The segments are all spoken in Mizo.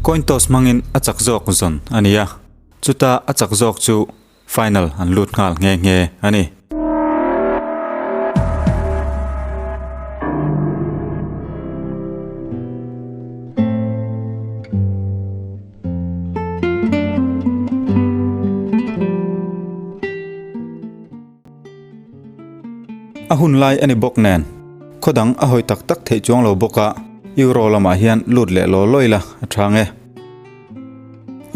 Coin toss hmangin a chak zawk zawn a ni a, chuta a chak zawk chu final an lut nghal nghe nghe a ni. A hun lai a ni bawk nen, khaw dang a hawi tak tak theih chuang lo bawk a, Euro lamah hian lut leh law lawi la a tha ang e.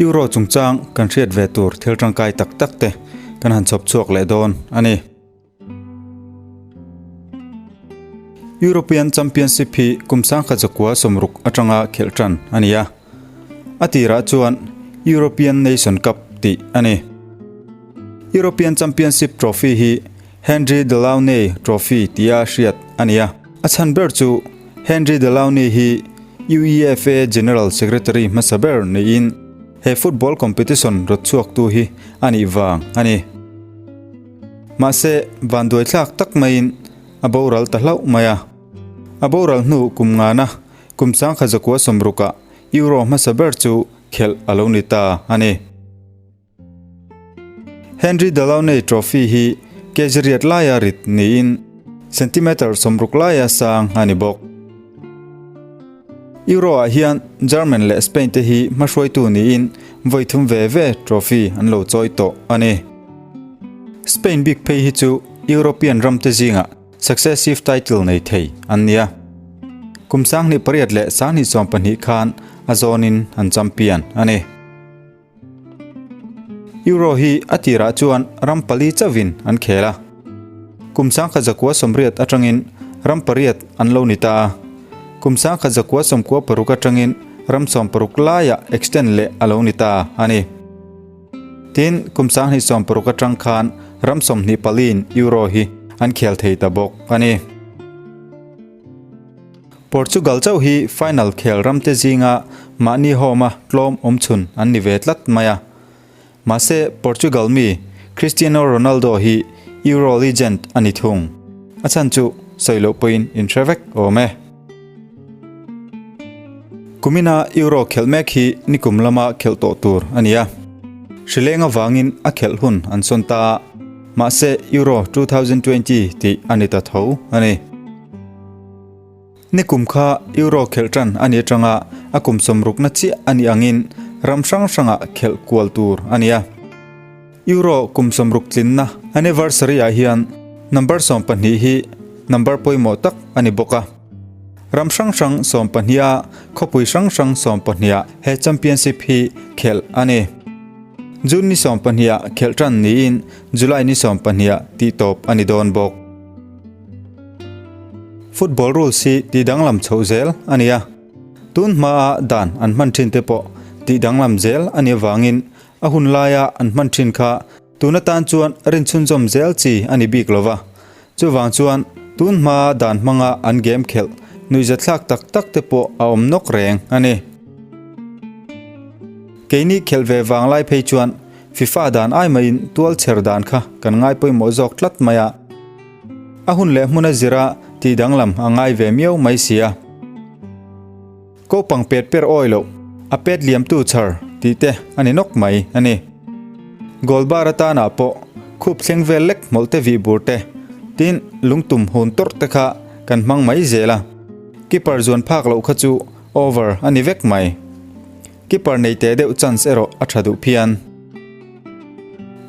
Euro chungchang kan hriat ve tur thil tangkai tak tak te kan han chhawp chhuak leh dawn a ni. European Championship hi kum sangkhat zakua sawmruk atanga khelh tan a ni a, a tirah chuan European Nation Cup tih a ni. European Championship Trophy hi Henri Delaunay Trophy tia hriat a ni a. A chhan ber chu Henri Delaunay hi UEFA General Secretary hmasa ber niin he football competition rawt chhuaktu hi a nih vang a ni. Mahse, vanduaithlak tak maiin a boral ta hlauh mai a. A boral hnu kum ngana kum sangkhat zakua sawmrukah Euro hmasa ber chu khelh a lo ni ta a ni. Henry Delaunay Trophy hi kg riat laia rit niin centimeter 60 laia sang a ni bawk. Euro ah hian German leh Spain te hi hmahruaitu niin vawi thum ve ve trophy an lo chawi tawh a ni. Spain bik phei hi chu European ram te zingah successive title nei thei an nia. Kum 28 leh 2022 khan a zawnin an champion a ni. Euro hi a tirah chuan ram pali chauhin an khel a. Kum 1980 atangin ram pariat an lo ni ta a. Kum 1996 atangin ram 60 laiah extend leh a lo ni ta a ni. Tin, kum 2060 atang khan ram 24in Euro hi an khel thei ta bawk a ni. Portugal chauh hi final khel ramte zinga mahni home-a tlawm awmchhun an ni ve tlat mai a. Mahse, Portugal mi Cristiano Ronaldo hi Euro legend a ni thung. A chhan chu sawi loh pawhin in hre vek awm e. Kumina Euro khelh mek hi nikum lama khelh tawh tur a ni a. Hrileng avangin a khelh hun an sawn ta a, mahse Euro 2020 tih a ni ta tho a ni. Nikum kha Euro khelh tan a ni atanga a kum sawmrukna chiah a nih angin ram hrang hrangah khelh kual tur a ni a. Euro kum sawmruk tlinna anniversary ah hian number 12 hi number pawimawh tak a ni bawk a. Ram hrang hrang 12 a khawpui hrang hrang 12 ah he championship hi khelh a ni. June ni 12 ah khelh tan niin July ni 12 ah tihtawp a ni dawn bawk. Football rules hi tih danglam chhoh zel a ni a, tun hmaa dan an hman thin te pawh tih danglam zel a nih avangin a hun laia an hman thin kha tun atan chuan rinchhunzawm zel chi a ni bik lova. Chuvang chuan tun hmaa dan hmanga an game khelh nuihzathlak tak tak te pawh a awm nawk reng a ni. Keini khelh ve vang lai phei chuan FIFA dan ai maiin tual chher dan kha kan ngai pawimawh zawk tlat mai a. A hun leh hmun a zir a, tih danglam a ngai ve miau mai si a. Kopang pet per awi loh, a pet liamtu chhar tih te a ni nawk mai a ni. Goal bar atanah pawh khup thleng vel lek hmawlh te vih bur te, tin lungtum hun tawrh te kha kan hmang mai zel a. Keeper zuan phak loh kha chu over a ni vek mai. Keeper nei teh deuh chance erawh a tha duh phian.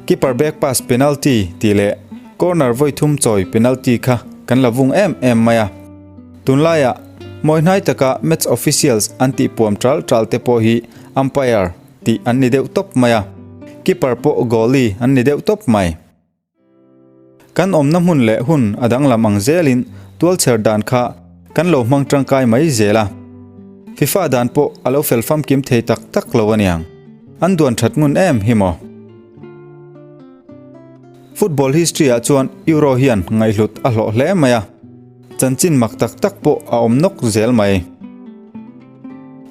Keeper back pass penalty tih leh corner vawi thum chawi penalty kha kan la vung em em mai a. Tunlaiah mawi hnai taka match officials an tih puam tal tal te pawh hi umpire tih an ni deuh tawp mai a, keeper pawh goalie an ni deuh tawp mai. Kan awmna hmun leh hun a danglam ang zelin tualchher dan kha kan lo hmang tangkai mai zel a. FIFA dan pawh a lo fel famkim thei tak tak lo aniang. An duan that ngun em hi maw? Football history ah chuan Euro hian ngaihhlut a hlawh hle mai a. Chanchin mak tak tak pawh a awm nawk zel mai.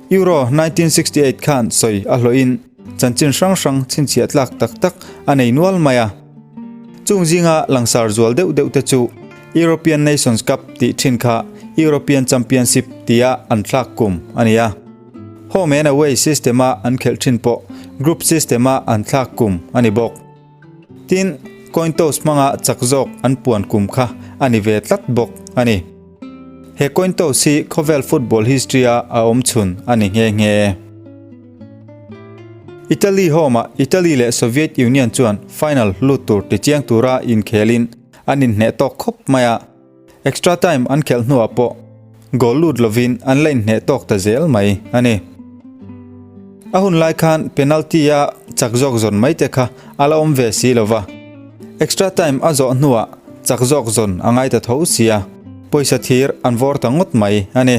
Euro 1968 khan sawi a hlawhin Chanchin hrang hrang chhinchhiah tlak tak tak a nei nual mai a. Chung zinga langsar zual deuh deuh te chu European Nations Cup tih thin kha European Championship tia an thlak kum a ni a. Home and away system-a an khelh thin pawh group system-a an thlak kum a ni bawk. Tin, coin toss hmanga chak zawk an puan kum kha a ni ve tlat bawk a ni. He coin toss hi khawvel football history-a a awm chhun a ni nghe nghe. Italy home-ah Italy leh Soviet Union chuan final lut tur tichiang tura inkhelin an inhneh tawk khawp mai a. Extra time an khelh hnuah pawh goal lut lovin an la inhneh tawk ta zel mai a ni. A hun lai khan penalty a chak zawk zawn mai te kha a la awm ve si lova. Extra time a zawh hnuah chak zawk zawn a ngai ta tho sia, pawisa thir an vawr ta ngawt mai a ni.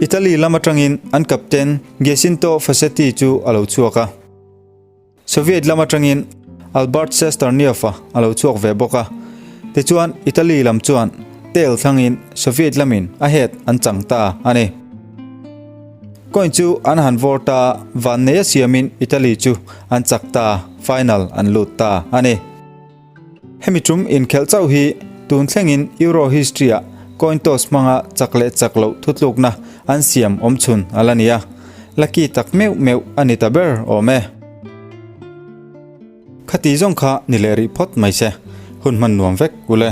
Italy lam atangin an captain Giacinto Facchetti chu a lo chhuak a. Soviet lam atangin Albert Shesternev-a a lo chhuak ve bawk a. Tichuan, Italy lam chuan tail thlangin Soviet lamin a head an chang ta a ni. Coin chu an han vawr ta a, vanneia siamin Italy chu an chak ta, final an lut ta a ni. Hemi tum inkhelh chauh hi tun thlengin Euro history-ah coin toss hmanga chak leh chak loh thutlukna an siam awm chhun a la ni a, lucky tak meuh meuh a ni ta ber awm e. Khati zawng kha ni leh rih phawt mai se, hun hman nuam vek ule.